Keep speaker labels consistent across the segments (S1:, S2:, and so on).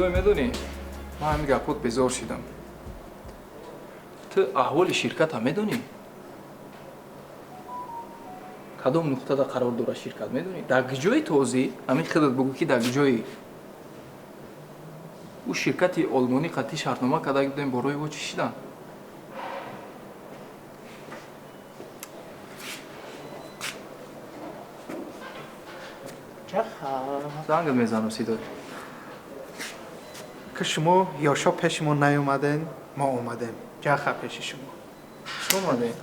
S1: Сидой, медонӣ, ман ҳамин гапҳот безор шидам. Ту аҳволи ширката медонӣ? Кадом нуқтада қарор дорад ширкат, медонӣ? Дар куҷои тозӣ? Ҳамин худат бугӯ, ки дар куҷоӣ? Ӯ ширкати олмонӣ қатъӣ шартнома карда будем, борои ӯ чӣ шидан? Занг мезанам, Сидой.
S2: Ки шумо ёшо пеши мо наёмаден, мо омадем. Ҷаха пеши шумо.
S1: Шумо омадем?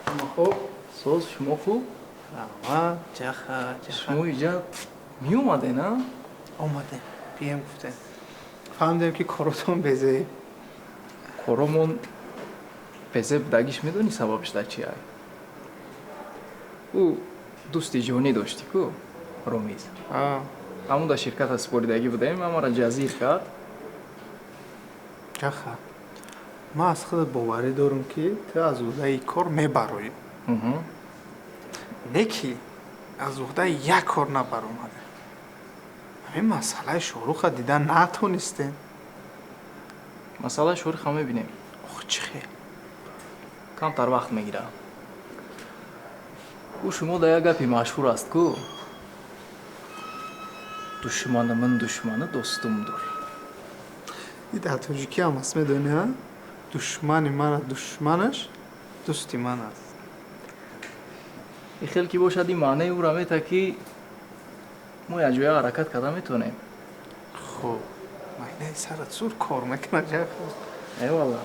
S2: Шумо хуб?
S1: Соз, шумо хуб?
S2: Раҳмат, ҷаха, ҷаха.
S1: Шумо иҷа меомаден, а?
S2: Омадем, бием гуфтем. Фаҳмидем, ки коротон безеб.
S1: Коромон безеб будагиш медонӣ сабабш дар чи ай? Ӯ дӯсти ҷонӣ доштӣ ку, Ромиз. Ҳамон дар ширката супоридагӣ будаем, ҳамаро ҷазир кард.
S2: Ҷаха, ман аз худат боварӣ дорам, ки ту аз уҳдаи кор мебароӣ. Не ки аз уҳдаи як кор набаромада. Ҳамин масъалаи Шоҳруха дида натонистем.
S1: Масъалаи Шоҳруха мебинем.
S2: Ох, чӣ хел?
S1: Камтар вақт мегирад. Ӯ шумо дар як гапи машҳур аст ку: душманымын душманы дӯстумдур.
S2: И дар тоҷикӣ ҳам аст, медонӣ, а? Душмани мара душманаш дӯсти ман аст.
S1: И хел ки бошад, ин маънаи ӯра мета, ки мо якҷоя ҳаракат карда метавонем.
S2: Хуб, майнаи сарат зур кор мекунад, ҷаха.
S1: Эвалла.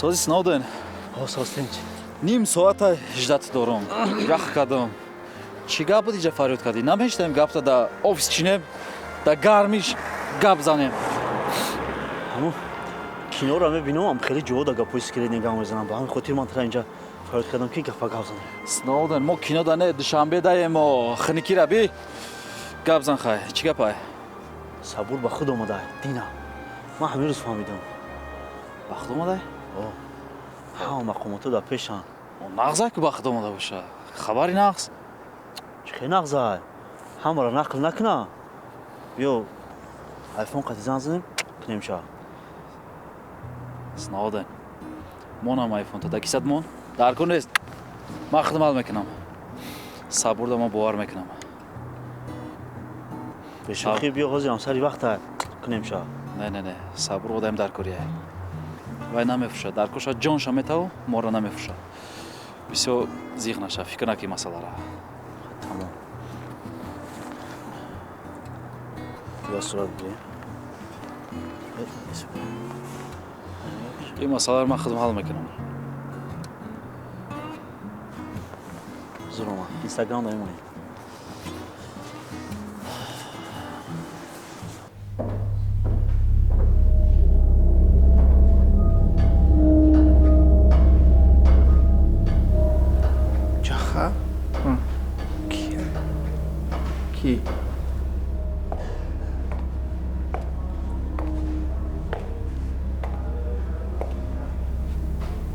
S3: Сози, Сноуден?
S4: О, соз, тинч.
S3: Ним соата ждать дорум. Ях кардам. Чӣ гап буд, иҷа фарёд кардӣ? Намешитаем гапта да офис чинем, да гармиш гап занем.
S4: Ҳамун киноро мебинам, хеле ҷо да гапҳои секретный гап мезанам. Ба ҳамин хотир ман тара инҷа фарёд кардам, ки гапа гап занем.
S3: Сноуден, мо кино да не, Душанбе даем, хиникира би гап зан, хай. Чӣ гапай?
S4: Сабур ба худ омадай, дина. Ман ҳамин рӯз фаҳмидам.
S3: Ба худ омадай?
S4: Ҳама мақомотҳо дар пешанд.
S3: Нағзай ки ба худ омада боша. Хабари нағз.
S4: Чӣ хел нағзай? Ҳамаро нақл накуна. Биё, айфон қати занг занем, кунем ша.
S3: Сноуден, монам айфонта да кисат мон. Дар кор нест. Ман хидмат мекунам. Сабурда ман бовар мекунам.
S4: Бешӯхӣ, биё, ҳозир ҳам сари вақта кунем ша.
S3: Не, не, не, сабур одаем дар корияй. Вай намефурӯшад. Дар коша ҷонша метаву моро намефурӯшад. Бисёр зиғ наша, фикр накӣ масъалара.
S4: Тамом. Биё, сурат бигирем.
S3: Ин масъаларо ман худам ҳал мекунам.
S4: Зур омад. Инстаграм да мемонем.
S2: Ҷаха? Ки?
S1: Ки?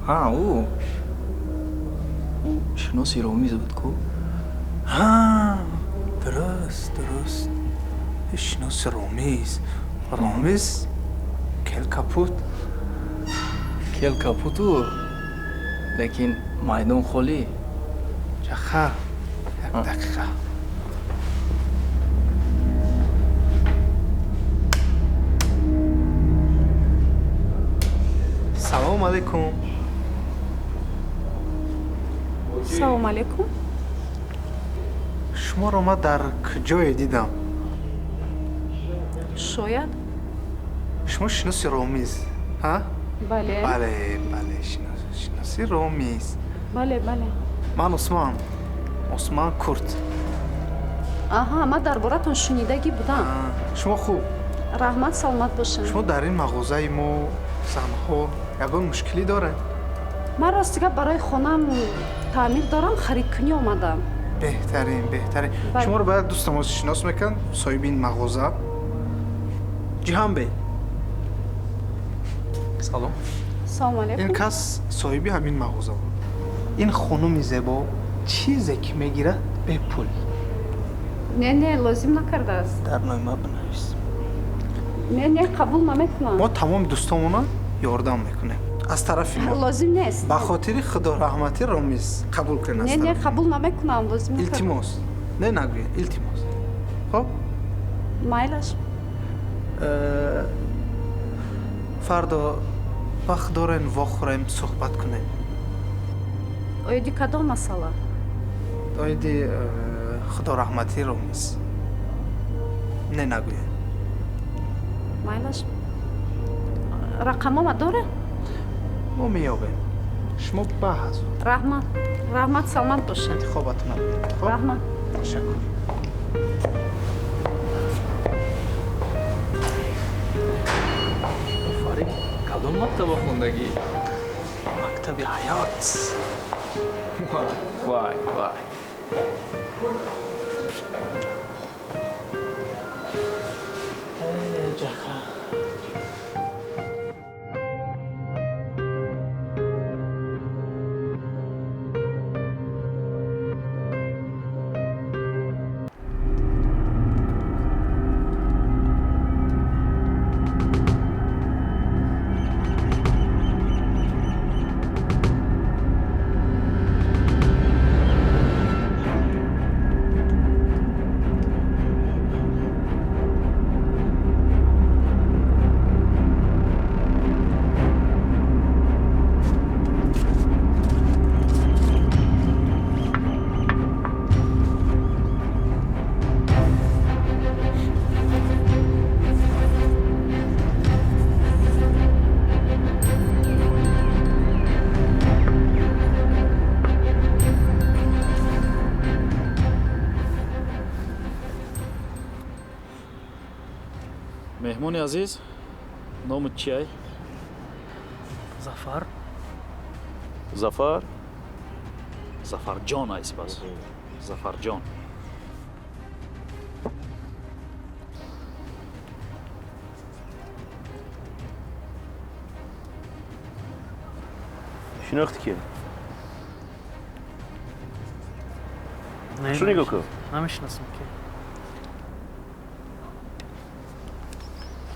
S1: Ҳа, ӯ шиноси Ромиз буд ку?
S2: Ҳа, дуруст, дуруст. Шиноси Ромиз. Ромиз кел капут.
S1: Кел капуту, лекин майдон холӣ.
S2: Ҷаха, як дақиқа. Салом алейкум.
S5: Салом алейкум.
S2: Шуморо ман дар куҷое дидам?
S5: Шояд.
S2: Шумо шиноси Ромиз, ҳа?
S5: Бале.
S2: Бале, бале, шиноси Ромиз.
S5: Бале, бале.
S2: Ман Усман, Усман Курт.
S5: Аҳа, ман дар боратон шунидагӣ будам.
S2: Шумо хуб?
S5: Раҳмат, саломат бошед.
S2: Шумо дар ин мағозаи мо занҳо ягон мушкилӣ доред?
S5: Ман рости гап барои хонаам таъмир дорам, харидкунӣ омадам.
S2: Беҳтарин, беҳтарин. Шуморо бояд дӯстам шинос мекунад, соҳиби ин мағоза. Ҷиҳанбей.
S1: Салом.
S5: Салом алейкум.
S2: Ин кас соҳиби ҳамин мағоза буд. Ин хонуми зебо чизе ки мегирад бепул.
S5: Не, не, лозим накардааст.
S2: Дар номи ма бинавис.
S5: Не, не, қабул намекунам.
S2: Мо тамоми дӯстонмона ёрдам мекунем. Аз тарафи мо.
S5: Лозим нест.
S2: Ба хотири худораҳматӣ Ромиз қабул кунед.
S5: Не, не, қабул намекунам, лозим накард.
S2: Илтимос. Не нагӯед, илтимос. Хоб?
S5: Майлаш.
S2: Фардо вақт дорем, вохӯрем, суҳбат кунем.
S5: Оиди кадом масъала?
S2: Оиди худораҳматӣ Ромиз. Не нагӯед.
S5: Майлаш. Рақамома доред?
S2: Мо меёбем. Шумо баҳазур.
S5: Раҳмат. Раҳмат, саломат бошед.
S2: Интихобатонам.
S5: Раҳмат.
S2: Ташаккур.
S1: Офарин, кадом мактаба хондагӣ?
S2: Мактаби ҳаёт.
S1: Вай, вай.
S3: Меҳмони азиз, номат чиай?
S4: Зафар.
S3: Зафар? Зафарҷон айс пас. Зафарҷон.
S6: Шинохти ки? Шо нигоҳ кун?
S4: Намешиносам ки.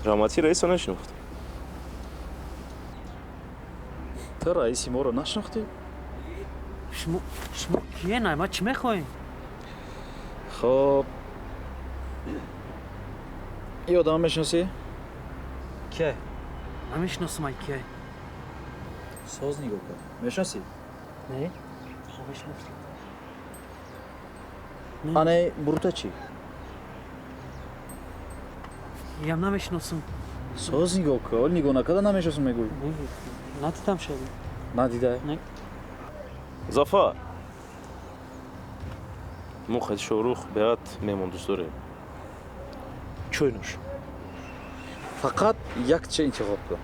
S6: Раҳматӣ раисо нашинохт.
S3: Ту раиси моро нашинохтӣ?
S4: Шумо кие? Ма чӣ мехоҳем?
S3: Хоб, ин одама мешиносӣ?
S4: Кие? Намешиносам ай кие.
S3: Соз нигоҳ кун. Мешиносӣ?
S4: Не, намешиносам.
S3: Ане бурута чӣ?
S4: Ям намешиносам.
S3: Соз нигоҳ кун. Ҳол нигоҳ накарда намешиносам мегӯӣ.
S4: Надидам шояд.
S3: Надидай?
S4: Не.
S6: Зафар, мо хати Шоҳрух беҳад меҳмондӯст дорем. Чой нӯш.
S3: Фақат якча интихоб кун.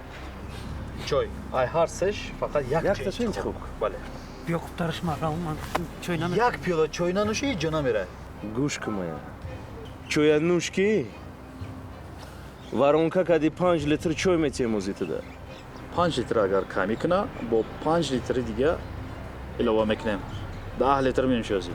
S3: Чой. Ай ҳар сеш фақат якча интихоб кун. Бале.
S4: Биё хубтараш ман чой намехӯрам.
S3: Як пиёла чой нанӯшӣ ҳеҷ ҷо намерай.
S6: Гӯш кун мая. Чоя нӯш ки воронка кади 5 литр чой метиҳем озитада.
S3: 5 литр агар камӣ куна, бо 5 литри дига илова мекунем. 10 литр менӯшӣ озӣ.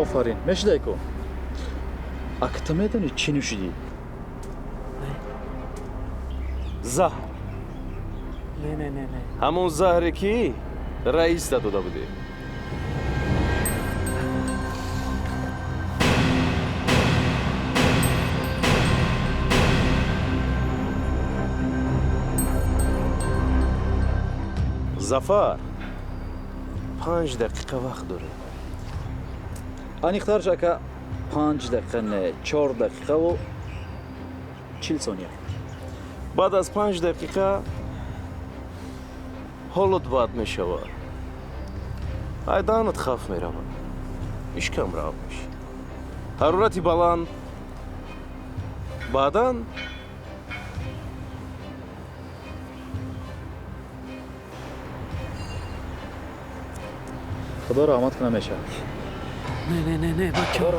S3: Офарин, мешидай ку? Ак ту медонӣ чӣ нӯшидӣ?
S6: Заҳр.
S7: Не, не, не, не.
S6: Ҳамон заҳре ки раис дода будӣ. Зафар, 5 дақиқа вақт дорем.
S3: Аниқтарш ака 5 дақиқа не, 4 дақиқаву 40 сония.
S6: Баъд аз 5 дақиқа ҳолот бад мешавад. Айдаанат хаф меравад. Ишкам рав мешавад. Ҳарорати баланд. Баъдан
S3: Худо раҳмат кунад мешавад.
S7: Не, не, не, не, бача.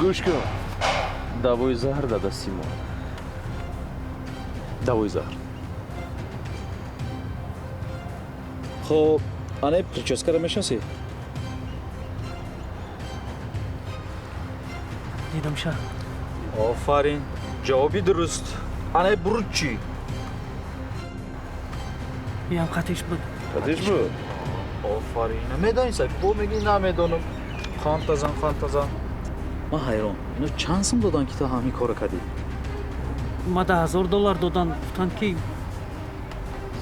S6: Гӯш кун. Давои заҳр дар дасти мо. Давои заҳр.
S3: Хоб, ане прическаро мешиносӣ?
S7: Дидамша.
S3: Офарин, ҷавоби дуруст. Ане буруч чӣ?
S7: Иам қатиш буд.
S6: Қатиш буд?
S3: Офарин, намедонистай, бо мегӣ намедонам. Хантазан, хантазан. Ман ҳайрон, ино чанд сум додан ки ту ҳамин корро кардӣ?
S7: Ма $10,000 додан, гуфтанд ки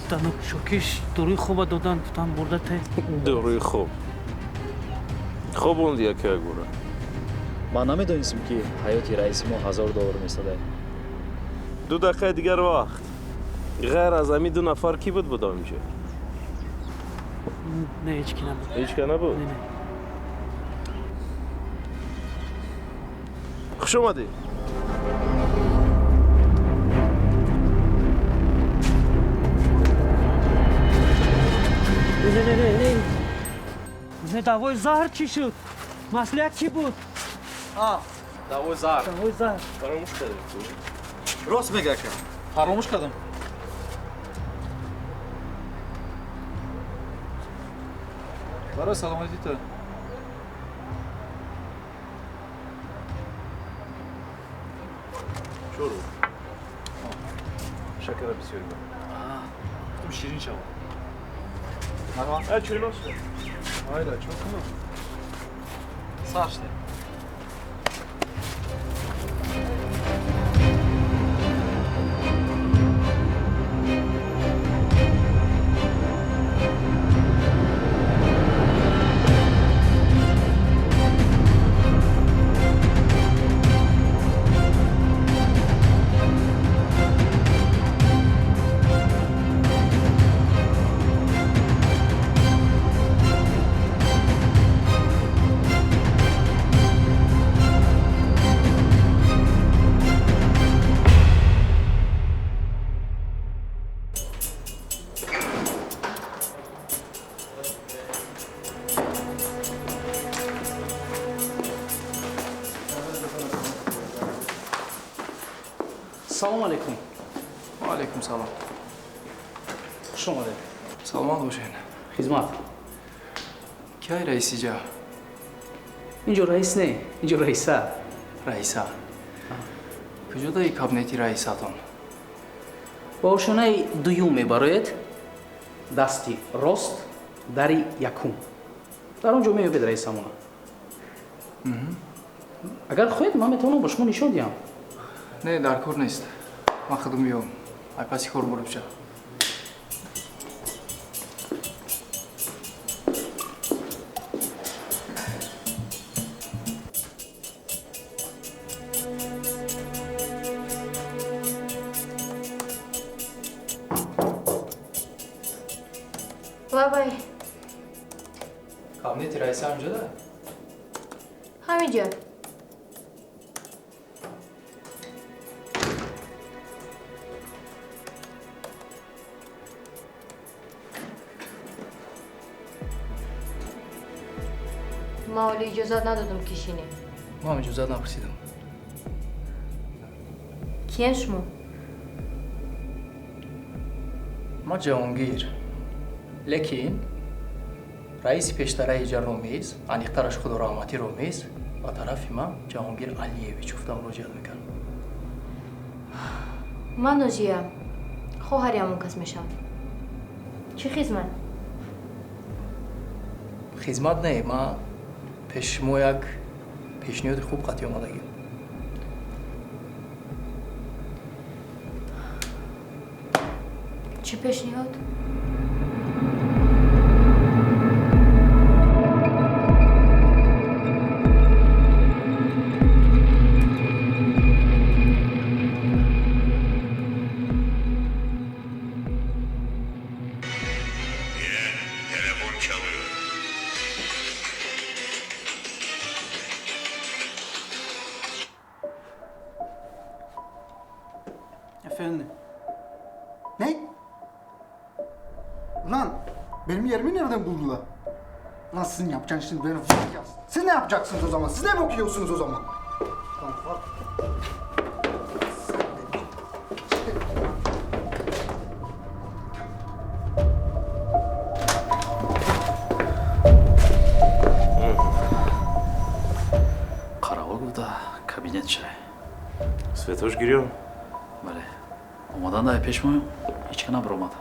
S7: данокшокиш доруи хуба додан, гуфтанд бурда те.
S6: Доруи хуб. Хуб он яке гура.
S3: Ман намедонистам ки ҳаёти раиси мо $1000 местадай.
S6: 2 дақиқаи дигар вақт. Ғайр аз ҳамин 2 нафар кӣ буд будам инҷо?
S7: Не, ҳеҷ ки набуд.
S6: Ҳеҷ ки набуд?
S7: Не, не.
S6: Хуш омадӣ.
S7: Не, не, не, не. Не, давои заҳр чӣ шуд? Маслиҳат чӣ буд?
S3: Давои заҳр.
S7: Давои заҳр.
S6: Фаромӯш кардем.
S3: Рост мега ака. Фаромӯш кардам. Барои саломатӣ ту. Чору. Шакара бисёр буд. Гуфтам ширин шавад. Марҳамат.
S6: Чой ношед.
S2: Айда, чо кунам?
S3: Сар шудем.
S8: Салом алейкум.
S1: Ва алейкум салом.
S8: Хуш омадед.
S1: Саломат бошед.
S8: Хизмат.
S1: Кай раиси ҷа?
S8: Инҷо раис не, инҷо раиса.
S1: Раиса. Куҷо даи кабинети раисатон?
S8: Ба ошонаи дуюм мебароед, дасти рост, дари якум. Дар он ҷо меёбед раисамона. Агар хоҳед, ман метавонам ба шумо нишон диҳам.
S1: Не, дар кор нест. Ман худам меём. Ай паси кор буриб ша.
S9: Лабай.
S1: Кабинети раиса ҳамҷода?
S9: Ҳамиҷо. Ман ҳоло иҷозат надодам ки шинӣ.
S1: Ман иҷозат напурсидам.
S9: Киян шумо?
S1: Ман Ҷаҳонгир. Лекин раиси пештараи иҷа Ромиз, аниқтараш Худораҳматӣ Ромиз, ба тарафи ман Ҷаҳонгир Алиевич гуфта муроҷиат мекард.
S9: Ман Нозия, хоҳари ҳамон кас мешавам. Чӣ хизмат?
S1: Хизмат не, ман пеши шумо як пешниҳоди хуб қатъи омадагим.
S9: Чӣ пешниҳод?
S2: Efendim? Ne? Ulan benim yerimi nereden buldular? Lan sizin yapacağınız şimdi benim ya. Siz ne yapacaksınız o zaman? Siz ne bok yiyorsunuz o zaman? Lan bak.
S3: Қаравол гуфта кабинет шай.
S6: Светош гирён?
S3: Бале. Омадан дай пеш мо ҳеч ка набаромад.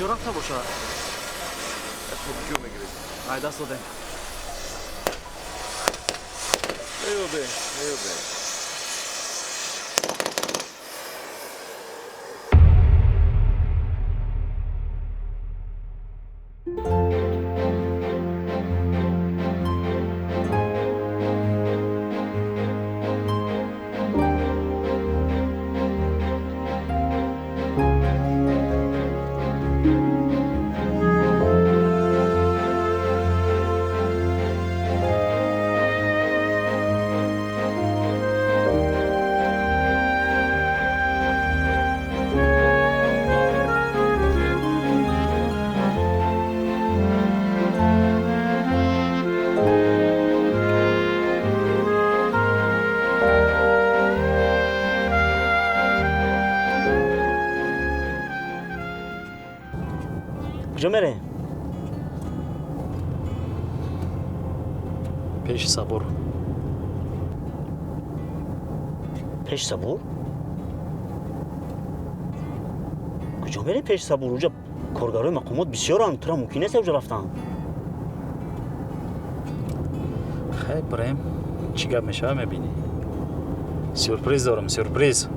S3: Куҷо рафта бошад?
S6: Куҷо мегиред?
S3: Ай даст додем.
S6: Меёбе, меёбе.
S4: Куҷо мерем?
S3: Пеши Сабур.
S4: Пеши Сабур? Куҷо мерем пеши Сабур? Уҷа коргарои мақомот бисёранд, тура мумкин нест уҷа рафтан.
S3: Хай бирем, чӣ гап мешава мебинӣ. Сюрприз дорам, сюрприз.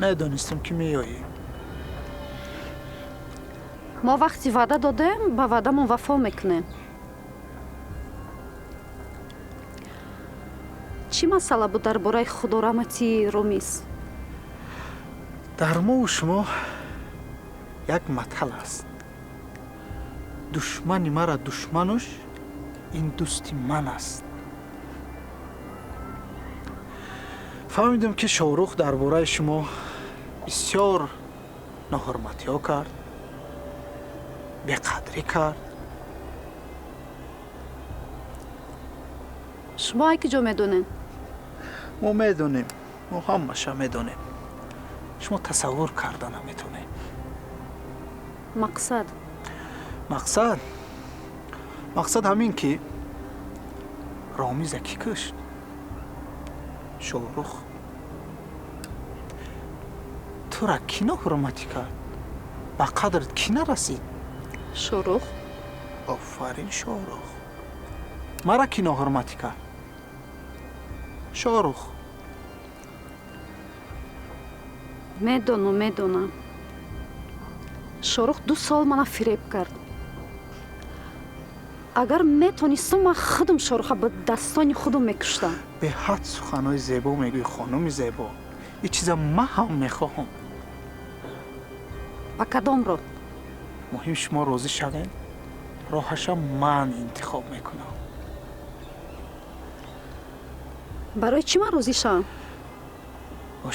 S2: Медонистам ки меоӣ.
S5: Мо вақти ваъда додем, ба ваъдамон вафо мекунем. Чӣ масъала буд дар бораи худораматии Ромиз?
S2: Дар мову шумо як матал аст. Душмани мара душмануш ин дӯсти ман аст. Фаҳмидам ки Шоҳрух дар бораи шумо бисёр ноҳурматиҳо кард, беқадрӣ кард.
S5: Шумо ай куҷо медонед?
S2: Мо медонем, мо ҳамаша медонем. Шумо тасаввур карда наметонед.
S5: Мақсад?
S2: Мақсад? Мақсад ҳамин ки
S10: Ромиза кӣ кушт? Шоҳрух. Тура кӣ ноҳурматӣ кард? Ба қадрат кӣ нарасид?
S5: Шоҳрух.
S10: Офарин, Шоҳрух. Мара кӣ ноҳурматӣ кард? Шоҳрух.
S5: Медонам, медонам. Шоҳрух 2 сол мана фиреб кард. Агар метонистам, ман худам Шоҳруха ба дастони худам мекуштам.
S10: Беҳад суханҳои зебо мегӯӣ, хонуми зебо. Ин чиза ман ҳам мехоҳам.
S5: Ба кадом роҳ?
S10: Муҳим шумо розӣ шавед, роҳаша ман интихоб мекунам.
S5: Барои чӣ ман розӣ шавам?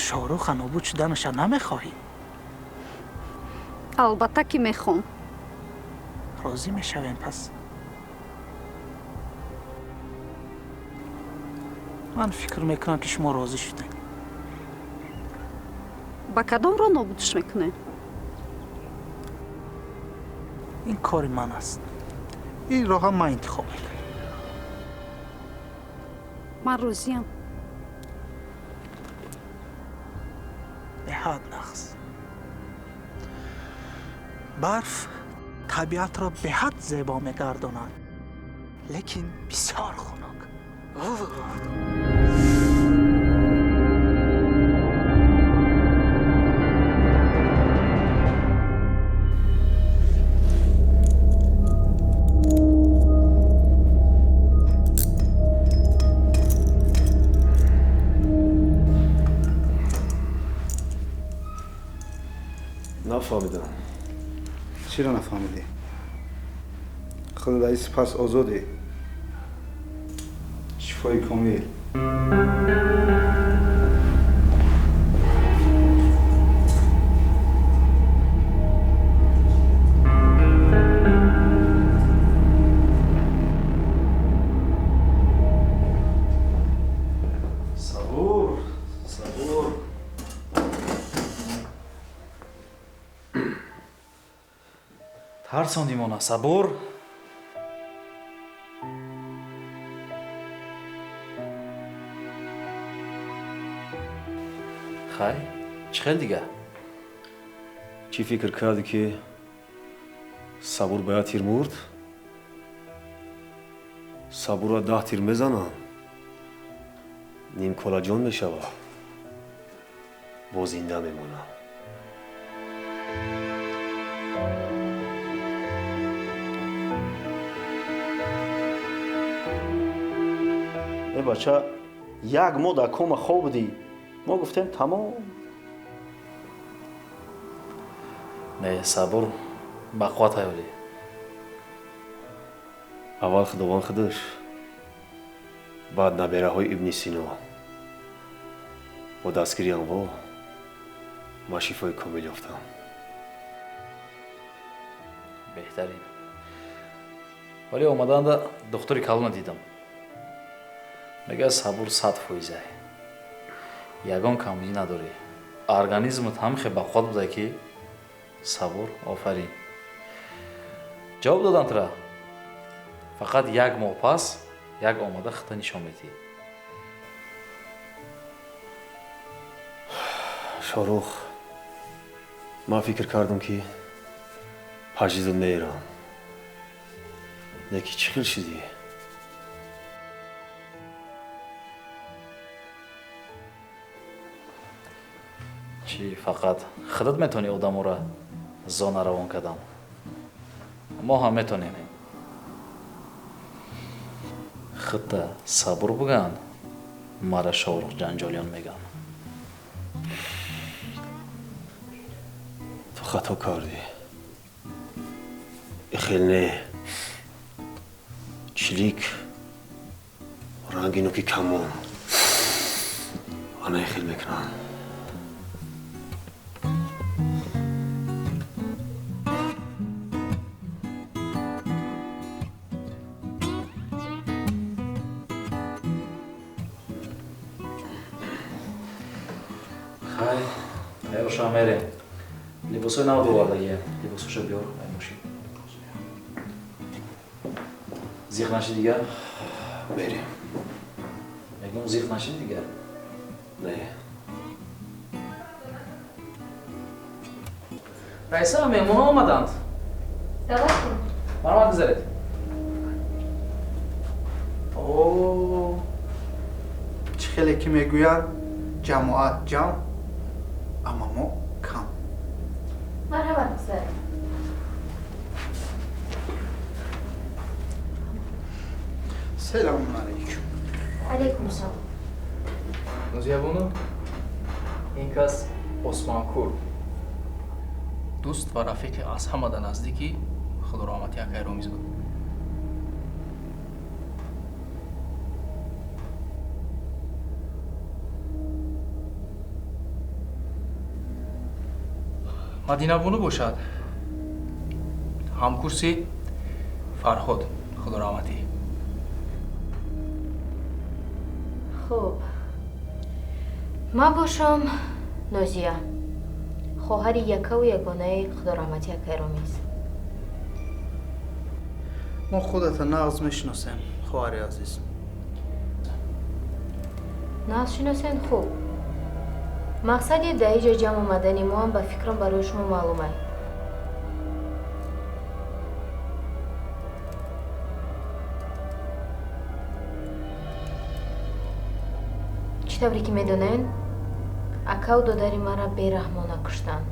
S10: Шоҳруха нобуд шуданаша намехоҳӣ?
S5: Албатта ки мехоҳам.
S10: Розӣ мешавем пас. Ман фикр мекунам, ки шумо розӣ шудед.
S5: Ба кадом роҳ нобудш мекунем?
S10: Ин кори ман аст. Ин роҳа ман интихоб мекунам.
S5: Ман розиям.
S10: Беҳад нағз. Барф табиатро беҳад зебо мегардонад, лекин бисёр хунук.
S11: Нафаҳмидам.
S2: Чиро нафаҳмидӣ? Худои сипас озодӣ. Шифои комил.
S3: Сабур, сабур. Тарсондӣ мона, сабур. Хай, чӣ хел дига?
S11: Чӣ фикр кардӣ, ки Сабур ба як тир мурд? Сабурро 10 тир мезананд, нимколаҷон мешавад, боз зинда мемонад.
S4: Э бача, як моҳ дар кома хоб будӣ. Мо гуфтем тамом.
S3: Не, Сабур бақувват ҳаёлӣ.
S11: Аввал Худованд худаш, баъд набераҳои Ибни Сино. Бо дастгирии анво ман шифои комил ёфтам.
S3: Беҳтарин. Вале омаданда духтури калона дидам. Мегӯяд Сабур 100%. Ягон камбудӣ надорӣ. Организмат ҳам хел бақувват буда, ки Сабур офарин. Ҷавоб додам тура. Фақат як моҳ пас як омада хита нишон медиҳӣ.
S11: Шоҳрух, ман фикр кардам, ки пажизу мерам. Лекин чӣ хел шудӣ?
S3: Чӣ фақат худат метавонӣ одаморо зона равон кардан? Мо ҳам метавонем. Худта Сабур буган, мара Шоҳрух Ҷанҷолиён меган.
S11: Ту хато кардӣ. Ихел не. Чилик ранги нуки камон. Ана ихел мекунам.
S3: Хай, тайёр мерем. Либосҳои нав довардагиям. Либосҳоша биёр, ай мошин. Зиқ наши дигар?
S11: Мерем.
S3: Мегӯм зиқ нашид дигар.
S6: Не.
S8: Раиса, меҳмонҳо омаданд.
S9: Даъват кун.
S8: Марҳамат, гузаред.
S10: О, чӣ хеле ки мегӯянд, ҷамоат ҷамъ, аммо мо кам.
S9: Марҳамат, гузаред.
S10: Селамун алейкум.
S9: Алейкум салом.
S1: Нозиябону, ин кас Осмонкур, дӯст ва рафиқи аз ҳамада наздики Худораҳмати акай Ромиз буд. Мадинабону бошад, ҳамкурси Фарҳод Худораҳматӣ.
S9: Хуб, ман бошам Нозия, хоҳари якаву ягонаи Худораҳмати акай Ромиз.
S10: Мо худата нағз мешиносем, хоҳари азиз.
S9: Нағз шиносен? Хуб. Мақсади дар иҷо ҷамъ омадани мо ҳам ба фикрам барои шумо маълум ай. Чӣ тавре ки медонед, акаву додари маро бераҳмона куштанд.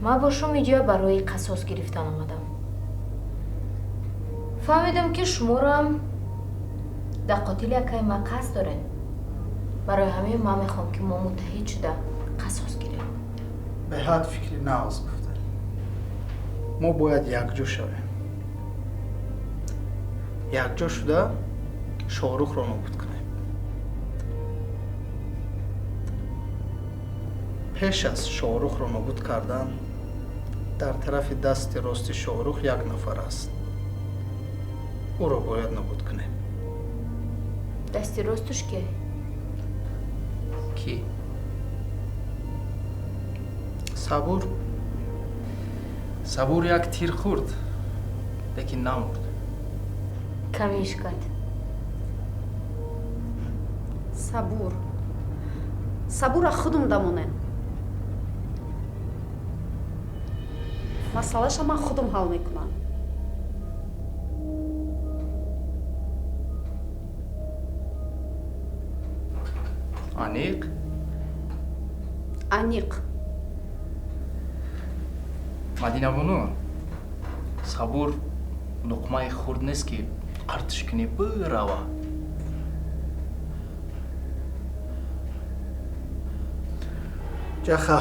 S9: Ман бошум иҷо барои қасос гирифтан омадам. Фаҳмидам, ки шуморо дар қотили акаи ман қасд доред. Барои ҳамин ман мехоҳам, ки мо муттаҳид шуда қасос гирем.
S10: Беҳад фикри нағз гуфтед. Мо бояд якҷо шавем. Якҷо шуда Шоҳрухро нобуд кунем. Пеш аз Шоҳрухро нобуд кардан, дар тарафи дасти рости Шоҳрух як нафар аст. Ӯро бояд нобуд кунем.
S9: Дасти ростуш ки?
S1: Ки?
S10: Сабур.
S1: Сабур як тир хӯрд, лекин намурд.
S9: Камиш кард.
S5: Сабур. Сабурра худум дамонем. Масъалаша ман худум ҳал мекунам.
S1: Аниқ?
S5: Аниқ.
S1: Мадинабону, Сабур луқмаи хурд нест, ки қартиш кунӣ бирава.
S10: Ҷаха,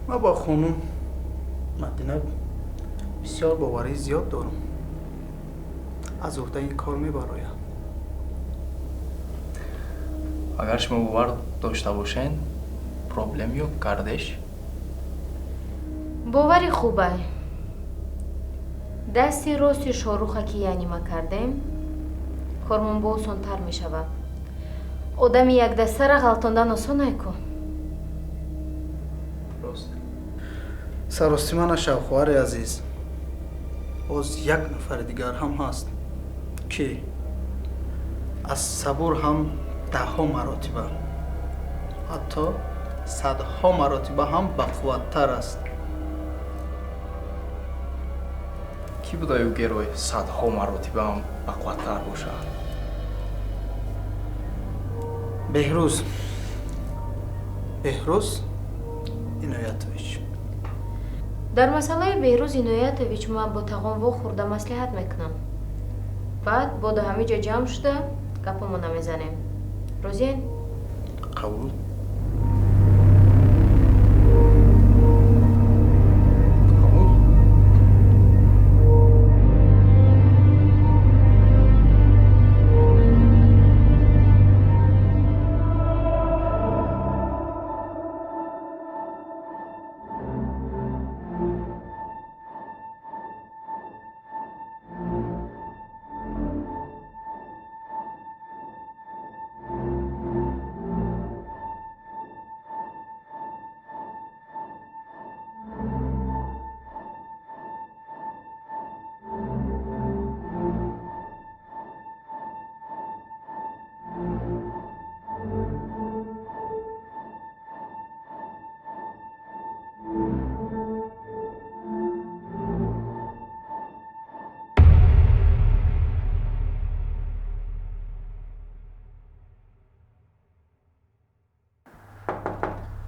S10: ман бо хонум Мадина бисёр боварии зиёд дорам. Аз уҳдаи ин кор мебароям.
S1: Агар шумо бовар дошта бошед, проблем ё кардеш?
S9: Бовари хубай. Дасти рости Шоҳруха ки яънима кардем, кормон бо осонтар мешавад. Одами якдастара ғалтондан осон айку.
S1: Рост.
S10: Саросима нашав, хоҳари азиз. Боз як нафари дигар ҳам ҳаст, ки аз Сабур ҳам даҳҳо маротиба, ҳатто садҳо маротиба ҳам бақувваттар аст.
S1: Кӣ будаю герой садҳо маротиба ҳам бақувваттар бошад?
S10: Беҳрӯз. Беҳрӯз Иноятович.
S9: Дар масъалаи Беҳрӯз Иноятович ман бо тағом вохӯрда маслиҳат мекунам. Баъд бо ҳамиҷо ҷамъ шуда гапамона мезанем. Розиен?
S10: Қабул.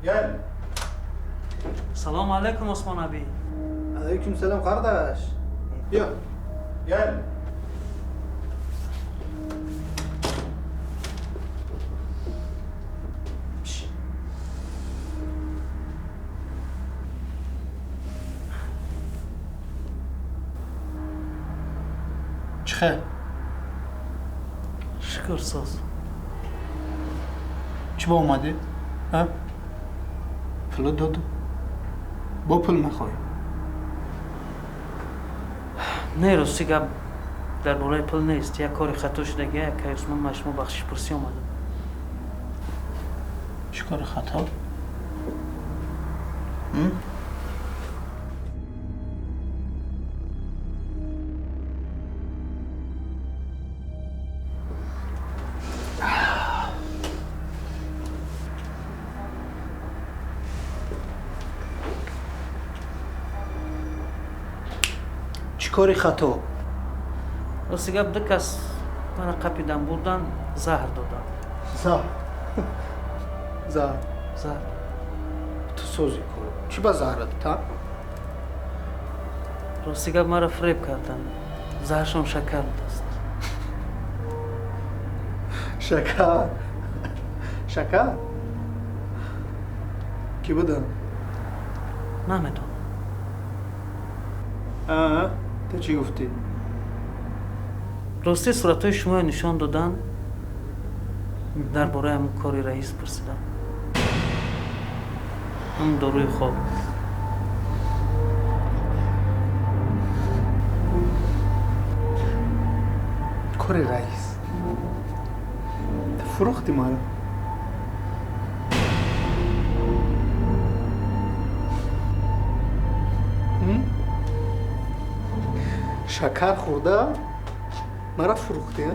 S10: Gel.
S7: Салом алейкум, Осмон аби.
S10: Aleyküm selam kardeş. Yok. Gel. Çıkı.
S7: Шукр, соз.
S10: Чӣ ба омадӣ? А? Пуло доду. Бо пул мехоҳӣ?
S7: Не, рости гап, дар бораи пул нест. Як кори хато шудагия, акай Усмон, ман шумо бахшишпурсӣ омадам.
S10: Чӣ кори хато? Чӣ кори хато?
S7: Рости гап, ду кас мана қапидан, бурдан, заҳр доданд.
S10: Заҳр? Заҳр?
S7: Заҳр.
S10: Ту сози кор. Чӣ ба заҳрат, та?
S7: Рости гап, маро фиреб карданд. Заҳршон шакар будааст.
S10: Шакар? Шакар? Кӣ буданд?
S7: Намедонам.
S10: Ту чӣ гуфтӣ?
S7: Рости, суратҳои шуморо нишон доданд, дар бораи ҳамн кори раис пурсидам, ҳамн доруи хоб.
S10: Кори раис? Ту фурӯхтӣ маро? Шакар хӯрда маро фурӯхтӣ?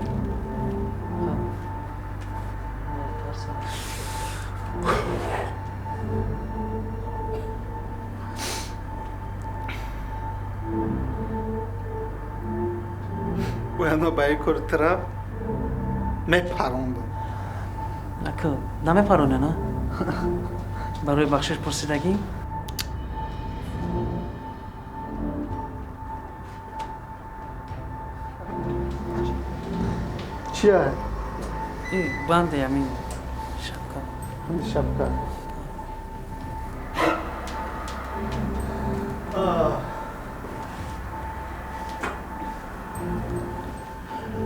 S10: Бояд ман ба ин кори тура мепарондам.
S7: Ака, намепароне, на? Барои бахшиш пурсидагӣ?
S10: Чия?
S7: Банди ҳамин шапка.
S10: Банди шапка.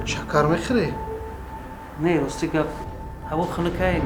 S10: Шакар мехӯрӣ?
S7: Не, рости гап, ҳаво хунукай,